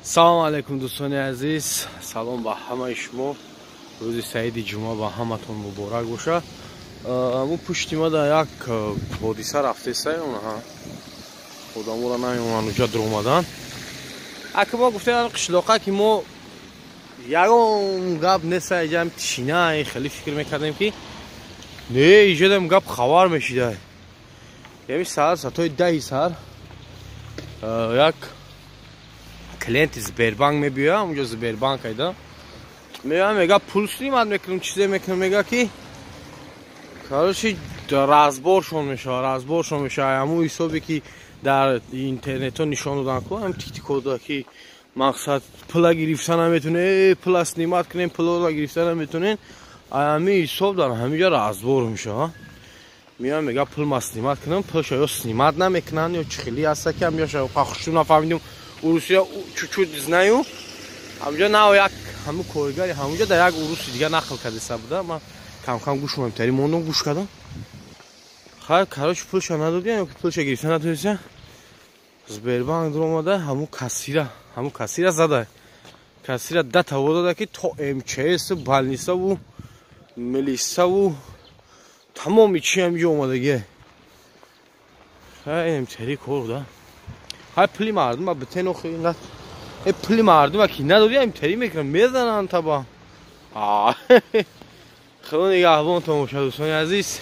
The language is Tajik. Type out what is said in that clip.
Салом алейкум, дӯстони азиз, салом ба ҳамаи шумо. Рӯзи саиди ҷумъа ба ҳаматон муборак боша. Мо пушти ма дар як ҳодиса рафтеста, одаморо намемонанд уҷа дуромадан. Аки мо гуфтем, қишлоқа ки мо ягон гап неста, иҷам тишина, хеле фикр мекардем, ки не, иҷадам гап хабар мешида. Ями саҳар, саатҳои 10-и саҳар, як клиенти Сбербанк мебиёя, унҷо Сбербанк айда. Меоя, мега, пул снимать мекунем, чизе мекунем, мега, ки короче, разборшон мешава, разборшон мешава. Ҳамун ҳисобе, ки дар интернетҳо нишон додан ку, ҳам тиктикода, ки мақсад пула гирифта наметунем, пула снимать кунем, пулора гирифта наметунем. Ҳамин ҳисоб дар ҳаминҷа разбор мешава. Меоям, мега, пул ма снимать кунам, пулша ё снимать намекунанд, ё чӣ хеле ҳаста, ки ҳамҷаша хушу нафаҳмидум. Урусия чуть-чуть знаю. Ҳамҷа нав як ҳамун коргари ҳамунҷа дар як уруси дига нақл кардеса буда. Ман кам-кам гӯш муҳимтари мондум, гӯш кардам. Хайр, короче, пулша надодиям ё ки пулша гирифта натонистам. Сбербанк дуромада, ҳамун кассира зада. Кассира дата дода, ки то МЧС, больницаву, милисаву, тамоми чи ҳаминҷо омадагие. Хай, МТР кор да. Ҳай, пули мардума битен, охи э пули мардума ки надоди, МТР мекунам, мезананд таба. Худо нигаҳбонтон бошад, дӯстони азиз.